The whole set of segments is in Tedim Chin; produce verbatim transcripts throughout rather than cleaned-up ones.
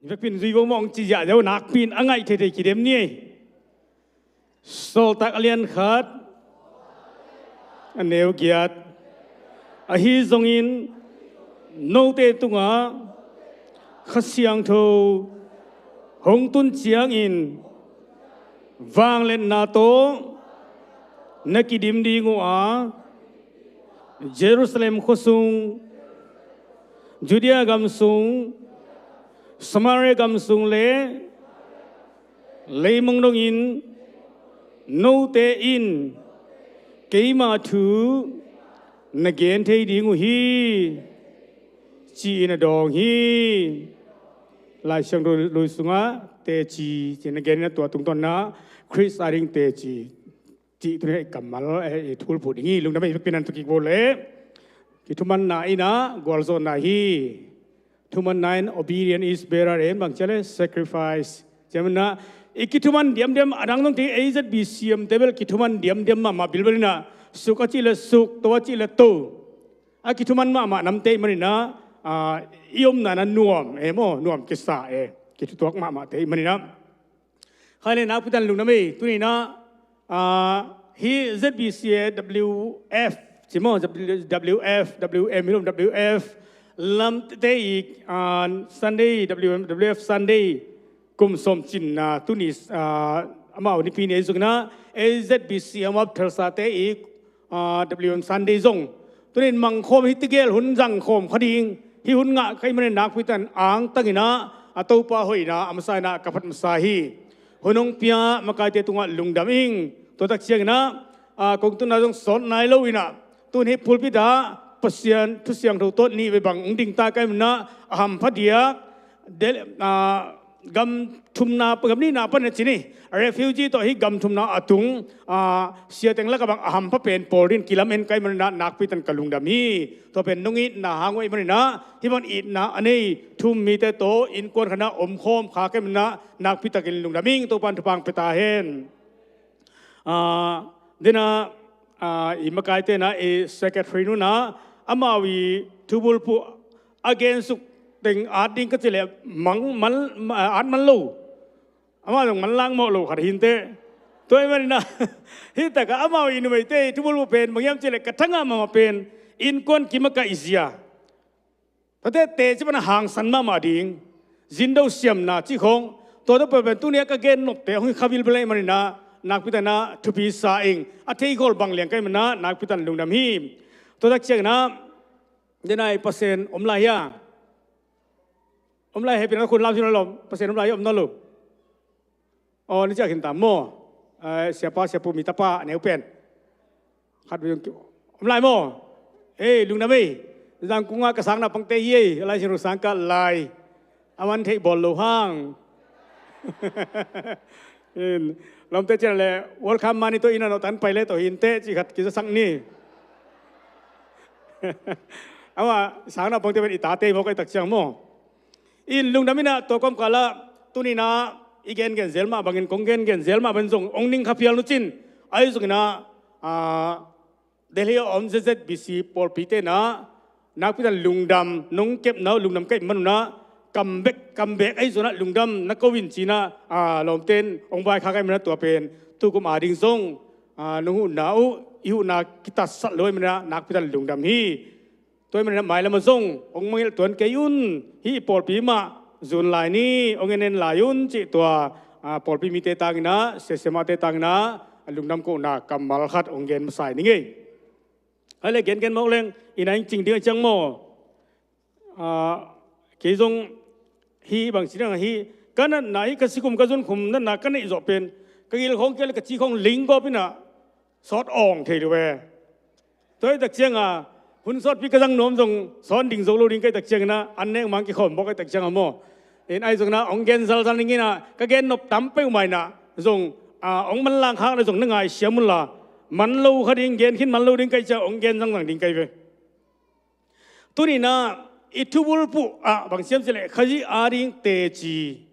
Vekpin zui vo mawng ci ziahziah uh nakpin a ngaih theithei kidem ni ei. Sawltak a lian khat, a neu giat. Ahi zongin note tungah Kha Siangtho hong tun ciangin vangliatna tawh na kidim ding uh a, Jerusalem khuasung, Judea gamsung, Samaria gamsung le leimong dongin note in keima thu na gen thei ding uh hi, ci-in a dawng hi. Lai Siangtho lui sungah teci ci-in a gen in a, tua tungtawnin ah Khrist ading teci cih tuni-in i kammal, eh, i thulput ding hi. Lungdam ei, i vekpi-in an thukik bo leh. Kithumanna in ah gualzawhna hi. Thumanna in obedience is better than, bang ci a leh, sacrifice. Tua manin ah i kithuman diamdiam, a dang dong teng A Z B C M te bel kithuman diamdiam mahmah, Bible in ah suk a cih leh suk, to a cih leh to. A kithuman mahmah namte ahih manin ah, ah, i omna in ah nuam e maw, nuam kisa e. Kithutuak mahmahte ahih manin ah. Khai le nakpi takin lungdam ei, tuni-in ah, ah, hih Z B C A W F ci maw, W F, W M, hi lo, W F lamte i, ah, Sunday, W M, W F Sunday kum sawm cinna tuni, ah, amau nipi ni ahi zongin ah, A Z B C amau phualsate i, ah, W M Sunday zong tuni-in mangkhawm, hih tegel hun zangkhawm kha ding hih hun ngah ka hih manin nakpi takin angtangin ah, a Topa hoihna a masa in ah ka phat masa hi. Hun hong pia makaite tungah lungdam ing. Tua tak ciangin ah, ah, kong tunna zong sawt nai lo in ah, tun hih pulpit ah Pasian thu siangtho tawh nih vei bang hong ding ta ka hih manin ah, a hampha diak, del-, ah, gam thumna, gam nihna pan a ci ni, refugee tawh hih gam thumna a tung, ah, siateng lakah bang a hampha pen pawl dingin kilamen ka hih manin ah nakpi takin ka lungdam hi. Tua pen nong itna hang uh ahih manin ah, hih bang itna a nei thu-um mite tawh innkuan khatna omkhawm kha ka hih manin ah nakpi takin lungdam ing. Topa'n thupha hong pia ta hen. Ah, tua in ah, ah, i makaite in ah, i secretary nu'n ah, amau i thubulphuh a gensuk teng at ding ka cih leh mang, man, at man lo. Amau zong manlang mawh lo khat hi inteh. Tua ahih manin ah, hih takah amau i numeite i thubulphuh pen bang hiam cih leh ka thangah mahmah pen innkuan kim a kaihzia, tuate teci pan a hangsan mahmah ding, zindo siamna cih khawng, tua tawh pen tuni-a ka gen nopte hong hi kha bilbel ahih manin ah, nakpi takin ah thupi sa ing. A thei khol bang liang ka hih manin ah nakpi takin lungdam hi. Tua tak ciangin ah, tua in ah i Pasian om lai hia? Om lai, hehpihna khut lam sin lo, Pasian om lai hia, om nawn lo? Aw, na ciah khin ta maw. Eh, siapa, siapu, mi tapa a neu pen khat vei hong ki-, om lai maw? Ei, lungdam ei. Zangkung ah ka sang naupangte hi ei, Lai Siangtho sang kah lai. A man theih bawl lo hang. In, lawmte ciah leh welcome money tawh inn ah nawhtan pai le tawh hi inteh cih khat kizasak ni. Amah sang naupangte pen i tate hi maw, ka hih tak ciang maw. In lungdam in ah, tua kawmkal ah tuni-in ah i gengen zel mah bangin, kong gengen zel mah bangin zong hong ning kha phial nucin. Ahi zongin ah, ah, Delhi a om Z Z B C pawlpite in ah nakpi takin lungdam, nong kepna uh lungdam ka hih manun ah, kam bek, kam bek ahi zongin ah lungdam na ko in ci-in ah, ah, lawmte in hong vaikhak ahih manun ah, tua pen tukum ading zong, ah, nong huhna uh i huhna kitatsat lo ahih manun ah nakpi takin lungdam hi. Tua ahih manin ah mailam ah zong hong mangngilh tuan kei un. Hih i pawlpi mah zun lai ni, hong en en lai un cih tua, ah, pawlpi mite tangin ah, siasia mahte tangin ah, a lungdam kohna kammal khat hong gen masa ing ei. Ahi leh gengen mawk leng i na hing cing ding ahih ciang maw. Ah, kei zong hih bang ci ding, hih ka natna, hih ka sikhum ka zunkhum natna ka neih zawh pen ka gil khawng kia leh ka ci khawng ling gawp in ah sawt awng thei lo e. Tua ahih tak ciang a, hun sawtpi ka zang nuam zong sawn ding zo lo ding ka hih tak ciangin ah, an nek mang kikhawm bawk ka hih tak ciang a maw. In ahi zongin ah hong gen zalzal ning in ah, ka gen nop tam peuhmah in ah zong, ah, hong manlang khak leh zong na ngaihsiam un la, man lo kha ding, gen khin man lo ding ka hih ciang hong gen zangzang ding ka hi ve. Tuni-in ah i thubulphuh ah bang ci hiam cih leh Khazih ading teci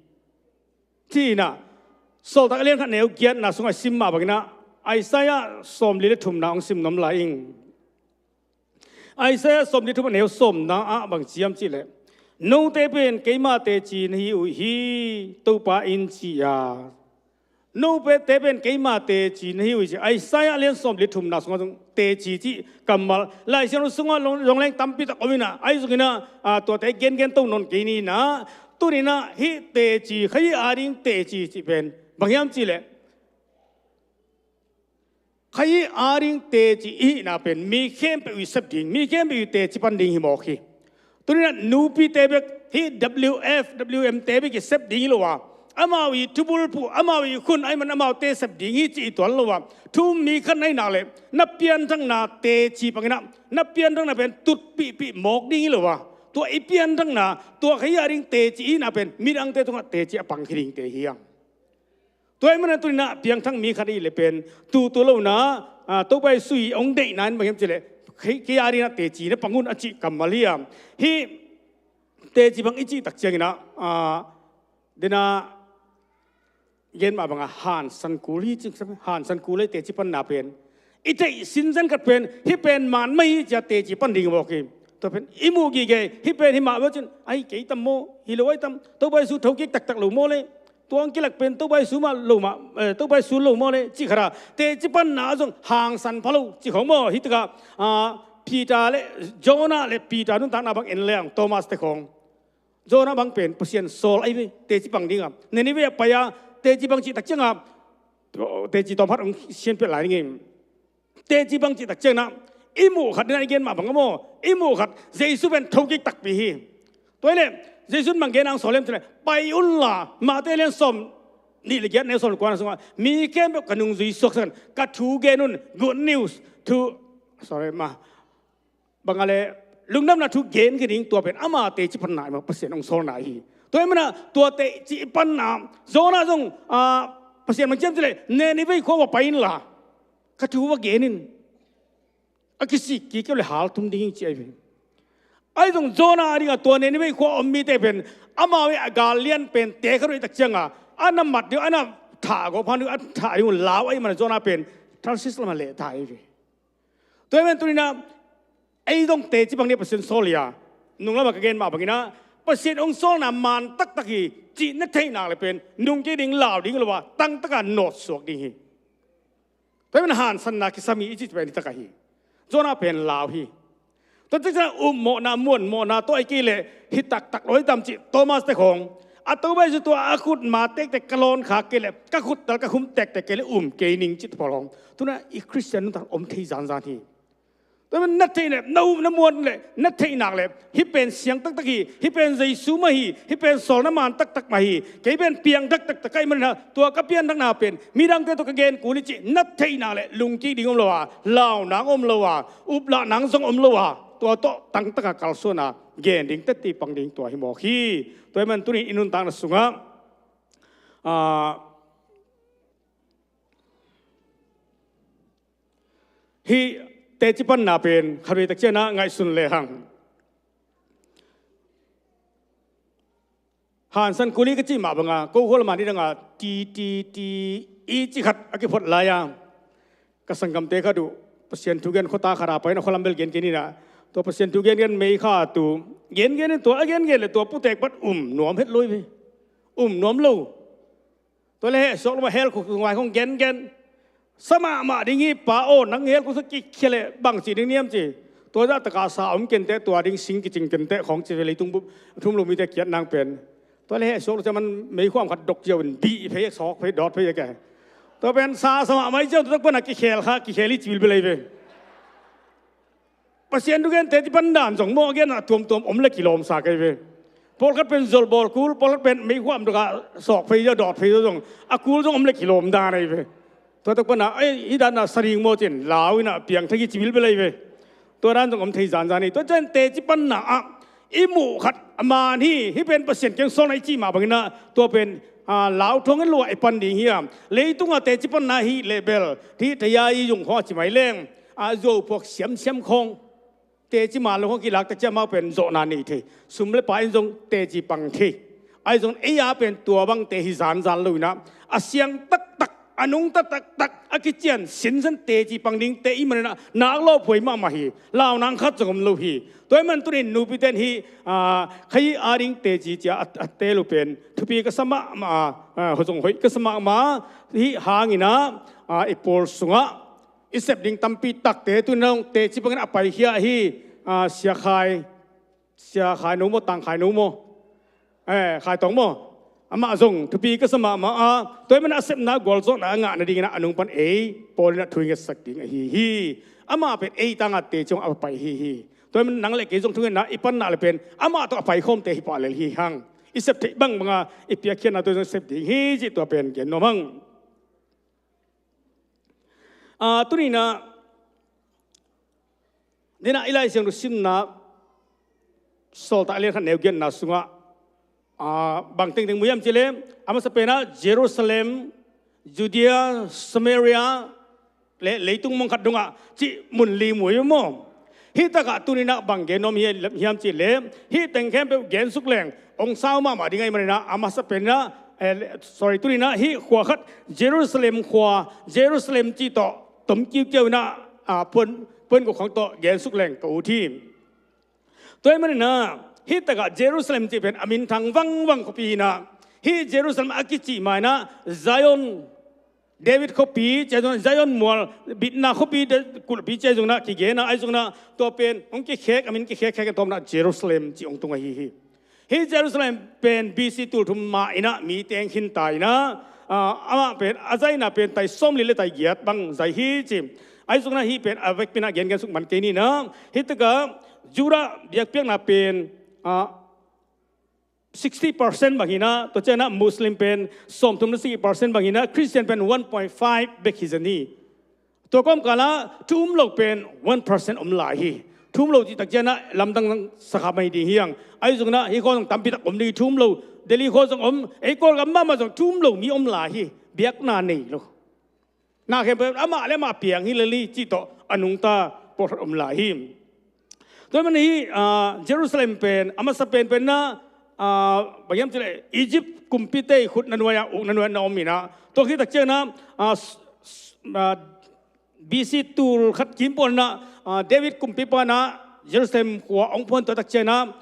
ci-in ah, Sawltak a lian khat neu giatna sungah i sim mah bangin ah, Isaiah sawmli le thumna hong sim nuam lai ing. Isaiah sawmli thum a neu sawmna ah bang ci hiam cih leh, Note pen keima teci na hi uh hi, Topa in ci a. Note pen keima teci na hi uh hi ci. Isaiah lian sawm le thumna sungah zong teci cih kammal Lai Siangtho sungah zong, zong leng tampi tak om inah, ahi zongin ah, ah, tuate gengen to nawn kei ni inah, tuni inah hih teci, kha hih ading teci cih pen bang hiam cih leh, kha hih ading teci i hihna pen mi khempeuh i sep ding, mi khempeuh i teci pan ding hi mawk hi. Tuni inah nupite bek hih W F, W M te bek i sep ding hi lo a, amau i thubulphuh, amau i khun, ahih man amaute sep ding hi cih i tuan lo a, thu um mi khat na hihna le na pianthakna teci bang inah, na pianthakna pen tutpihpih mawk ding hi lo a, tua i pianthakna, tua kha hih ading teci i hihna pen midangte tungah teci a pang hi dingte hi hang. Tua ahih manin tuni inah piangthak mi khat i hih leh pen tutu lo inah, ah, Topa Jesu i hong deihna in bang hiam cih leh, kei, kei ading inah teci na pang un a cih kammal hi a. Hih teci bang i cih tak ciangin ah, ah, dena gen mah bangah hansan kul hi cih, hansan kul hi teci panna pen. I theih sinsen khat pen, hih pen man mah hi ci-a teci pan ding mawk hi. Tua pen i muh gige, hih pen hi mah bel cin, ai kei tam maw, hi lo ai tam, Topa Jesu thokik taktak lo maw le, tua hong kilak pen Topa Jesu mah lo mah, eh, Topa Jesu lo maw le, cih khat a, teci panna ah zong hangsan pha lo, cih khawng maw, hi takah, ah, Peter le, Jonah le Peter nuntakna bang en leng, Thomas te khawng. Jonah bang pen Pasian sawl ahi ve, teci pang ding a. Nineveh ah pai a, teci pang cih tak ciang a, teci tawm khat hong sianpiak lai ding hi. Teci bang cih tak ciangin ah, i muh khat dena i gen mah bang a maw, i muh khat Jesu pen thokik takpi hi. Tua hi leh, Jesu in bang gen a hong sawl hiam cih leh, pai unla, Mate lian sawm nih le giat neu sawm le kuana sungah, mi khempeuh ka nungzui suaksak in, ka thu gen un, good news, thu, sorry, ma, bang a le, lungdamna thu gen kei ding, tua pen ama teci panna i mah Pasian hong sawlna hi. Tua ahih manin ah, tua teci panna, Jonah zong, ah, Pasian bang ci hiam cih leh, Nineveh khua va pai inla, ka thu va gen in, a kisik kik kei uh leh hal tum ding hi ci ahi ve. Ahi zong Jonah adingin tua Nineveh khua om mite pen, amau i a gal lian pen te khat uh i tak ciangin, a na mat ding uh, a na thah gawp han ding uh, a thah ding uh lau ahih manin Jonah pen Tarshish lamah leh ta ahi ve. Tua ahih manin tuni inah, ei zong teci pang ding a Pasian sawl hi a, nung lamah ka gen mah bangin ah, Pasian hong sawlna man taktak hi cih na theih nak leh pen, nung kik ding, lau ding lo a, tangtaka nawtsuak ding hi. Tua ahih manin hansanna kisam hi i cih pen hi tak ahi. Jonah pen lau hi. Tua ciangin ah upmawhna, muanmawhna tawh ahih kei leh hi taktak lo hi tam cih Thomas te khawng. A Topa Jesu tua a khutma tektek ka lawn khak kei leh, ka khuttal ka khum tektek kei leh um kei ning cih pawl khawng. Tuni inah i Khristian nuntak om thei zanzan hi. Tua ahih manin na theih leh, na um, na muan leh, na theih nak leh, hih pen siang taktak hi, hih pen Jesu mah hi, hih pen sawlna man taktak mah hi, kei pen piangthak taktak ka hih manin ah, tua ka pianthakna pen midangte tawh ka gen kul hi cih na theih nak leh, lungkik ding om lo a, lau nang om lo a, uplah nang zong om lo a, tua tawh tangtaka kalsuan a, gen ding, teci pang ding tua hi mawk hi. Tua ahih manin tuni i nuntakna sungah, ah, hih teci panna pen khatvei tak ciangin ah ngaihsun lehang, hansan kul hi ka cih mah banga, ko khual mah ni danga, ti, ti, ti, i cih khat a kiphot lai-a, ka sanggamte khat uh, Pasian thu gen khuata khat a pai in, a khualam bel gen kei ni inah, tua Pasian thu gengen meikha tu, gengen in tua a gengen leh tua putek pat um nuam het lo hi ve. Um nuam lo. Tua leh heh suak lo mah, hell khuk sung vai khong gengen. Sa mahmah ding hi pa aw, nang hell khuk sung kikhia leh bangci ding hiam ci. Tua zah taka sa om kei inteh, tua ding sing kicing kei inteh khong ci ve, leitung bup thum lo mite kiat nang pen. Tua leh heh suak lo ciang man meikhuam khat dok ziau in bih phei, sawk phei, dawt phei a ke. Tua pen sa, sa mahmah hi ciang tua tak pana kikhel kha, kikhel hi ci bilbel ahi ve. Pasian thugente teci pan dan zong maw, a gen a tuamtuam om leh kilawmsa kei ve. Pawlkhat pen zolbawl kul, pawlkhat pen meikhuam dok a sawk phei zaw, dawt phei zaw zong, a kul zong om leh kilawm dan ahi ve. Tua tak pana, ei, hih dan a sa ding maw cin, lau in a piangthak hi ci bilbel ahi ve. Tua dan zong om thei zanzan hi. Tua ciang teci panna ah i muh khat a man hi, hih pen Pasian kiang sawlna i cih mah bangin ah, tua pen, ah, lau thong en lo a i pan ding hi a. Leitung a teci panna hi leh bel, hih thei a i zung khawng a ci mai leng, a zuau phuak siamsiam khawng, teci man lo khawng kilak tak ciang amau pen zawhna nei thei. Sum le pai in zong teci pang thei. Ahi zong ei a pen tua bangte hi zanzan lo in ah, a siang taktak a nungta taktak a kician sinsen teci pang ding te i maninah nak lawphuai mahmah hi. Launang khat zong om lo hi. Tua i man tunin nupiten hi, a, khayi a ding teci cia a, a tel uh pen thupi ka sa mahmah a, a, zong hoih ka sa mahmah. Hi hanginah, a, i pawl sungah i sep ding tampi takte tunin teci pangin a paikhia hi. A, Sia Khai, Sia Khai No maw, Tang Khai No maw, eh, Khai Tong maw, amah zong thupi ka sa mahmah a, tua i man a sepna gualzawhna a ngah nadingin a nung pan ei pawlin a thu i ngetsak ding ahi hi. Amah pen ei tangah teci zong a pai hi hi. Tua i man nang le kei zong thungetna i panna le pen amah tawh a paikhawmte hi pah lel hi hang. I sep theih bangbanga i piakkhiatna tua zong sep ding hi cih tua pen gen nuam hang. A, tuninah Denah i Lai Siangtho simna Sawltak a lian khat neu giatna sungah, a, bang tengteng mu hiam cih leh, a masa penah Jerusalem, Judea, Samaria le leitung mong khat dongah cih mun li mu hi maw? Hih takah tuninah bang gen nuam hi, hiam cih leh, hih teng khempeuh gensuk leng hong sau mahmah ding ahih maninah a masa penah, eh, sorry, tuninah hih khua khat Jerusalem khua, Jerusalem cih tawh tom kiukiau inah, a, puan, puan gawhkhang tawh gensuk leng ka ut hi. Tua ahih maninah hih takah Jerusalem cih pen a minthang vangvang khuapi inah, hih Jerusalem a kicih ma inah Zion, David khuapi ci-a zong, Zion mual bitna khuapi, kulhpi ci-a zong inah kigen a, ahi zong inah tua pen hong kikhek, a min kikhekkhek in tua munah Jerusalem cih hong tung ahi hi. Hih Jerusalem pen B C tulthum ma inah mi teng khinta inah, a, amah pen a zaina pen tai sawmli le tai giat bang zai hi ci. Ahi zong inah hih pen a vekpi inah gengen suk man kei ni inah, hih takah Judah biakpiakna pen, a, sixty percent bang hi inah, tua cianah Muslim pen sawmthum le sagih percent bang hi inah, Christian pen one point five bek hi zen hi. Tua kawmkalah thu um lo pen one percent om lai hi. Thu um lo cih tak cianah lamdang sakha mai ding hi hang. Ahi zong inah hih khua zong tampi tak om ding hi, thu um lo. Delhi khua zong om, ei Kawlgam mahmah zong thu um lo mi om lai hi. Biakna nei lo. Na khempeuh amah le amah piang hi lel hi cih tawh a nungta pawlkhat om lai hi. Tua ahih manin hih, ah, Jerusalem pen a masa penpen inah, ah, bang hiam cih leh Egypt kumpite khut na nuai-ah, uk na nuai-ah na om inah, tua khit tak cianah, ah, s-, s-, ah, B C tul khat kim pawl inah, ah, David kumpipa inah Jerusalem khua hong phuan tua tak cianah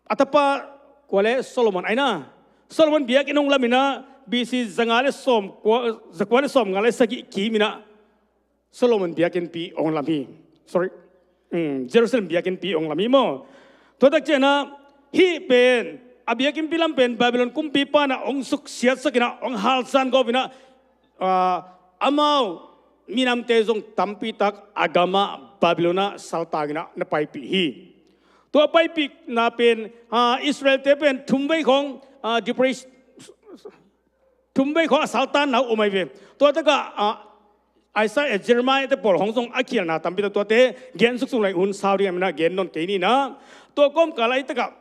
a tapa kua le Solomon ahi inah, Solomon biakinn hong lam inah B C zanga le sawm kua, zakua le sawmnga le sagih kim inah Solomon biakinnpi hong lam hi. Sorry. Hmm, Jerusalem biakinnpi hong lam hi maw? Tua tak cianah hih pen a biakinnpi lam pen Babylon kumpipa inah hong suksiatsak inah, hong halsan gawp inah, ah, amau minamte zong tampi tak a gamah Babylon ah saltang inah na paipih hi. Tua paipihna pen, ah, Israelte pen thumvei khawng, ah, depress-, thumvei khawng a saltanna uh om ahi ve. Tua takah, ah, Isaiah, Jeremiah te pawl khawng zong a khialna tampi tak tuate gensuk suk lai un sau ding a minah gen nawn kei ni inah. Tua kawmkal ah hih takah,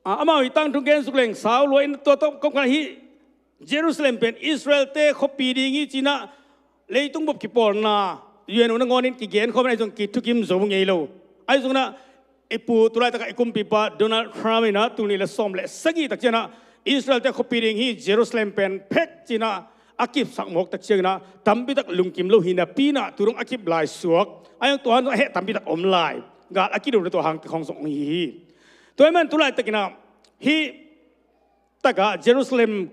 ah, amau i tangthu gensuk leng sau lua in tua tawh kawmkal hih Jerusalem pen Israelte khuapi ding hi ci inah leitung bup kipawlna U N nangawn in kigen khawm in ahi zong kithukim zo ngei lo. Ahi zong inah i pu tulaitakah i kumpipa Donald Trump inah tul nih le sawm le sagih tak cianah Israelte khuapi ding hi, Jerusalem pen phek ci inah a kipsak mawk tak cianginah tampi tak lungkim lo hi napi inah tu dong a kip lai suak. Ahi zong tua hang zong a heh tampi tak om lai. Gal a kido le tua hang te khawng zong hi hi. Tua ahih man tulaitak inah hih takah Jerusalem,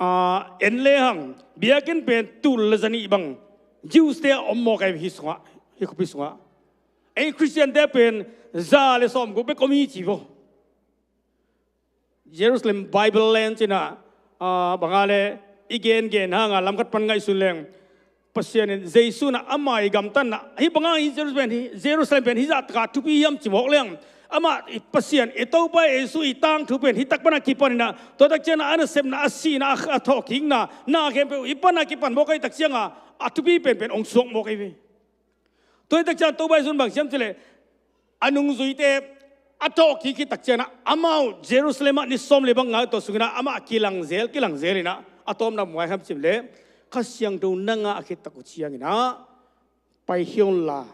ah, en le hang biakinn pen tul le zanih bang Jews te a om mawk ahi hi sungah, hi khuapi sungah. Ei Christian te pen za le sawmguk bek om hi ci vo. Jerusalem Bible Land ci inah, ah, banga le i gengen hanga lamkhat pan ngaihsun leng Pasian in Jesu inah ama i gamtatna hih banga hi Jerusalem pen hi, Jerusalem pen hih zah takah thupi hiam ci mawk leng, amah i Pasian i Topa Jesu i tangthu pen hih tak pana kipan inah, tua tak cianah a nasepna, a sihna, a, a thawhkikna, na khempeuh hih pana kipan mawk ahi tak cianga a thupi penpen hong suak mawk ahi ve. Tua hi tak ciang Topa Jesu in bang ci hiam cih leh, a nungzuite a thawhkik khit tak cianginah amau Jerusalem ah ni sawm le bang ngai tua sunginah amah kilangzel, kilangzel inah a tawpna muai hiam cih leh, Kha Siangtho na ngah khit tak uh cianginah paikhia unla,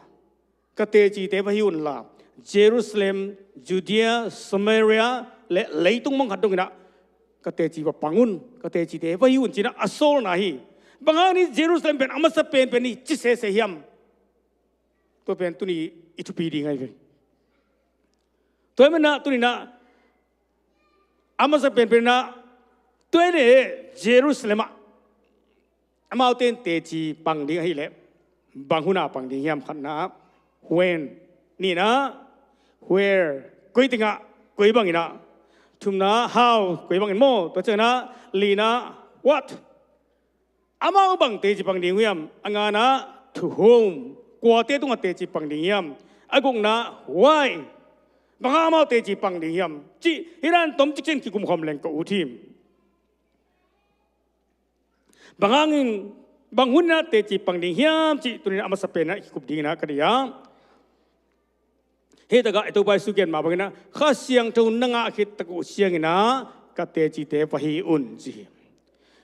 ka tecite va hi unla, Jerusalem, Judea, Samaria le leitung mong khat donginah ka teci va pang un, ka tecite va hi un ci-in ah a sawlna hi. Bang hang ni Jerusalem pen a masa penpen ni ci sese hiam? Tua pen tuni i thupi ding ahi ve. Tua hi manin ah tuni-in ah a masa penpen in ah tua hi leh Jerusalem ah amaute in teci pang ding ahih leh bang hun a pang ding hiam? Khatna ah when, nihna ah where, koi teng ah, koi bangin ah, thumna ah how, koi bangin maw, tua ciangin ah lina ah what, amau bang teci pang ding uh hiam? A ngana ah to whom, kuate tungah teci pang ding hiam? A gukna ah why, bang hang amau teci pang ding hiam cih hih dan tomcik ciang kikum khawm leng ka ut hi. Bang hangin, bang hun in ah teci pang ding hiam cih tuni-in ah a masa pen ah kikup dingin ah ka deih a. Hih takah i Topa Jesu gen mah bangin ah Kha Siangtho na ngah khit tak uh ciangin ah ka tecite va hi un ci hi.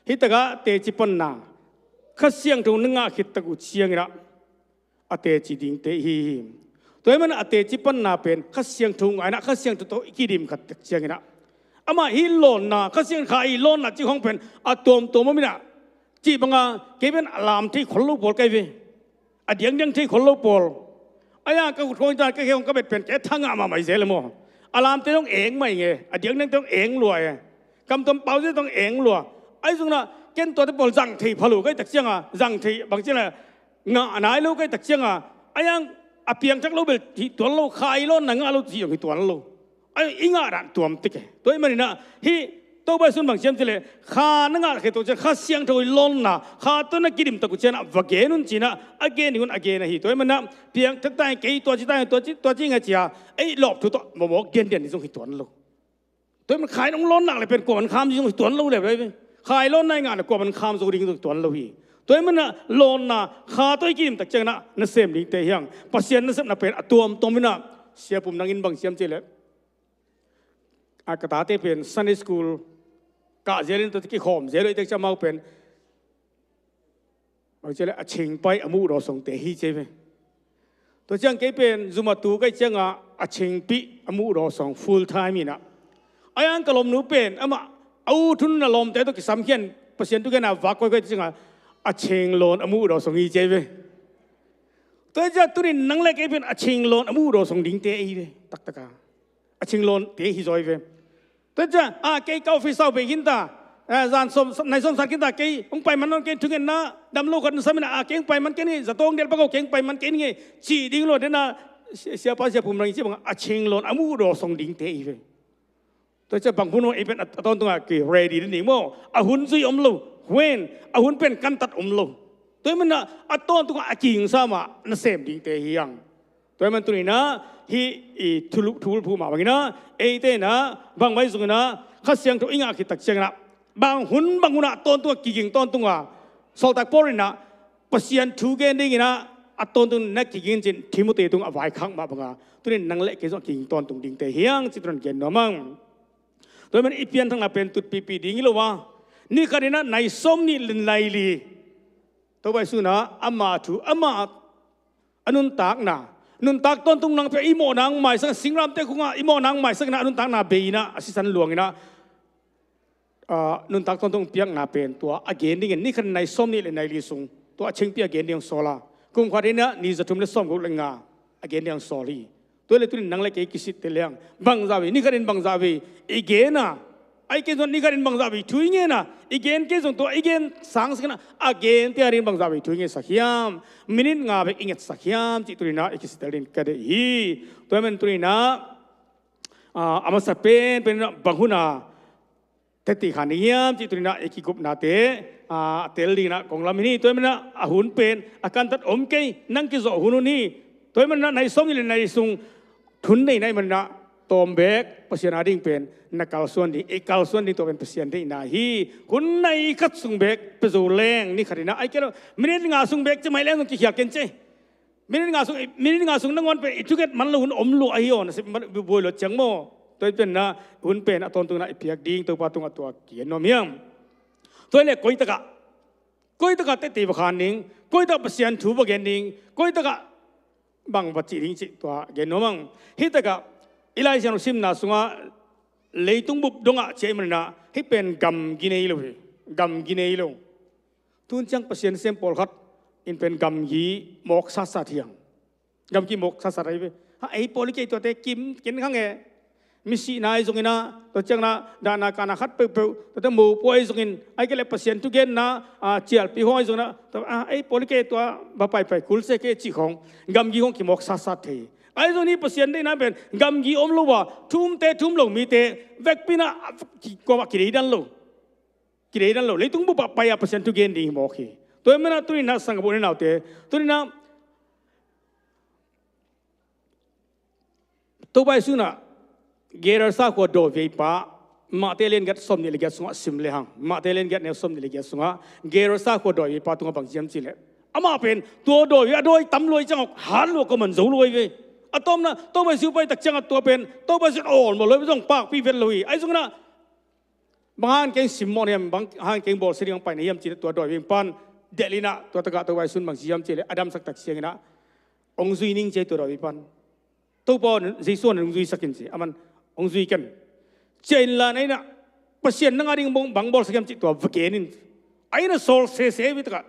Hih takah teci panna, Kha Siangtho na ngah khit tak uh ciangin ah a teci dingte i hi hi. Tua hi manin a teci panna pen Kha Siangtho ngah in ah Kha Siangtho tawh i kidim khat tak ciangin ah amah hih lawnna, Kha Siangtho, Kha i lawnna cih khawng pen a tuamtuam om in ah, cih banga kei pen a lam thei khol lo pawl ka hi ve. A diangdiang thei khol lo pawl. Ahi hang ka khut khawng hi ta, ka khe khawng ka bet pen kei a tha ngah mahmah hi zel e maw. A lamte zong eng mah ing e, a diangdiangte zong eng lua e. Kamtuam pau zia zong eng lua. Ahi zongin ah ken tuate pawl zang thei pha lo ka hih tak ciangin ah, zang thei bang ci leh ngah nai lo ka hih tak ciangin ah, ahi hang a piangthak lo bel hi tuan lo, Kha i lawnna ngah lo cih zong hi tuan lo. Ahi, i ngah dan tuam tek e. Tua ahih manin ah hih Topa Jesu'n bang ci hiam cih leh Kha na ngah khit tak uh ciang, Kha Siangtho i lawnna, Kha tawh na kidim tak uh ciangin ah va gen un ci-in ah a gen ding un a gen ahi. Tua ahih manin ah piangthak ta ing, kei tua ci ta ing, tua ci, tua ci ing e ci-a ei lawp thu tawh mawkmawk gengen ding zong hi tuan lo. Tua ahih manin Kha in hong lawn nak leh pen kuaman kham ding zong hi tuan lo le, Kha i lawnna i ngah leh kuaman kham zo ding zong hi tuan lo hi. Tua ahih manin ah lawnna, Kha tawh i kidim tak ciangin ah nasem dingte hi hang. Pasian nasepna pen a tuamtuam in ah, Sia Pum Nang in bang ci hiam cih leh, a, ka tate pen Sunday school kah zel in, tua kikhawm zel uh ahih tak ciang amau pen bang ci leh a chingpai a muhdawh songte hi ci hi ve. Tua ciang kei pen zum a tu ka hih ciangin ah a chingpih a muhdawh song full time in ah, ahi hang ka lawmnu pen amah a ut hun a lawmte tawh kisamkhia in Pasian thu gen a vak kawikawi tak ciangin ah a chinglawn a muhdawh song hi ci hi ve. Tua hi ciang tuni-in nang le kei pen a chinglawn a muhdawh song dingte ahi ve, taktak a. A chinglawnte hi zaw hi ve. Tua hi ciang, a, kei ka office ah bei khin ta, a, zan sawm, nai sawm sat khin ta, kei hong pai man nawn kei, thungetna dam lo khat na sam in ah, a, kei hong pai man kei ning e, zato hong delh pak o, kei hong pai man kei ning e, cih ding lo, den a, si-, Siapa Sia Pum Nang in cih bang a chinglawn a muhdawh song dingte hi ve. Tua hi ciang bang hun maw ei pen a, a tawntung a ki ready ding maw, a hun zui om lo, when, a hun pen kantat om lo. Tua ahih manin ah a tawntung a a kigingsa mah nasem dingte hi hang. Tua ahih manin tuni-in ah hih i thulu, thulu phu mah bangin ah eite in ah bangmah zongin ah Kha Siangtho i ngah khit tak ciangin ah bang hun bang hun ah tawntung a kiging tawntung a Sawltak Paul in ah Pasian thu gen dingin ah a tawntung na kiging ci-in Timoti tungah a vaikhak mah banga tuni-in nang le kei zong a kiging tawntung dingte hi hang cih tua in gen nuam ing. Tua ahih manin i pianthakna pen tutpipi ding hi lo a, ni khat in ah nai sawmnih le nai li Topa Jesu in ah ama thu, ama a nuntakna, nuntak tawntung nang pia, i mawhna hong maisak, singgramte khungah i mawhna hong maisak in ah a nuntakna bei in ah a sisan luang in ah, a, nuntak tawntung piakna pen tua a gen dingin ni khat in nai sawmnih le nai li sung tua a chingpih a gen ding hong sawl a, kum khat in ah ni za thum le sawmguk le nga a gen ding hong sawl hi. Tua hi leh tuni-in nang le kei kisittel leng bangzah vei, ni khat in bangzah vei i gen a, a i gen zong ni khat in bangzah vei thu i ngen a, i gen kei zong tua i gen sangsak in ah a gente a dingin bangzah vei thu i ngetsak hiam, minit nga bek i ngetsak hiam cih tuni-in ah i kisittel dingin ka deih hi. Tua ahih manin tuni-in ah, a, a masa penpen in ah bang hun a teci khan ding hiam cih tuni-in ah i kigupnate, a, a tel dingin ah kong lamen hi. Tua ahih manin ah a hun pen a kantat om kei, nang kizawh hun hun hi. Tua ahih manin ah nai sawmnih le nai li sung hun nei na hih manin ah tawm beek Pasian a ding pen na kalsuan ding, i kalsuan ding tua pen Pasian deihna hi. Hun nai khat sung beek pia zo leng ni khat in ah, ai kei lo, minit nga sung beek ci mai leng zong kikhial ken ci. Minit nga sung, minit nga sung nangawn pen i thunget man lo hun om lua ahi aw, na sep man buai lua ciang maw. Tua hi pen ah hun pen a tawntungin ah i piak ding Topa tungah tua kigen nuam hiam. Tua hi leh koi takah, koi takah teci va khan ding, koi takah Pasian thu va gen ding, koi takah bang va cih ding cih tua gen nuam ing. Hih takah i Lai Siangtho simna sungah Leitung bup dongah ciah ahih manin ah hih pen gamgi nei lo hi. Gamgi nei lo. Tun ciang Pasian sem pawlkhat in pen gamgi mawk satsat hi hang. Gamgi mawk satsat ahi ve. Ha, ei pawl i kei tuate kim ken khang e. Misihna ahi zongin ah, tua ciangin ah dahna kahna khat peuhpeuh, tuate mopawi ahi zongin, ahih kei leh Pasian thugenna, ah, cialpi khawng ahi zongin ah, tua, ah, ei pawl i kei tua va paipai kul se kei cih khawng, gamgi khawng kimawk satsat thei. Ahi zongin hih Pasian deihna pen gamgi om lo a, thumte thum lo mite vekpi in ah, ki, kuamah kideidan lo. Kideidan lo. Leitung bup ah pai a Pasian thugen ding hi mawk hi. Tua ahih manin ah tuni in ah sanggam u le naute, tuni in ah Topa Jesu in ah Gerasa khua dawiveipa, Mate lian giat sawmnih le giat sungah sim le hang. Mate lian giat neu sawmnih le giat sungah Gerasa khua dawiveipa tungah bang ci hiam cih leh, amah pen tua dawivei a dawi tam lua ahih ciangah hat lua, kuaman zo lua hi ve. A tawpna Topa Jesu pai tak ciangah tua pen Topa Jesu in a awlmawh lua hi ve, zong pakpih vet lo hi. Ahi zongin ah bang hang keng simmawh na hiam, bang hang keng bawlsia ding hong pai na hiam cih leh tua dawiveipa in delh in ah tua takah Topa Jesu in bang ci hiam cih leh a damsak tak ciangin ah hong zui ning ci hi tua dawiveipa in. Topa aw, Jesu aw, nang hong zuisak in ci. Aman hong zui ken. Ciah inla, na inn ah Pasian nang a ding bang, bang bawlsak hiam cih tua va gen in. A inn ah sawl sese hi ve takah.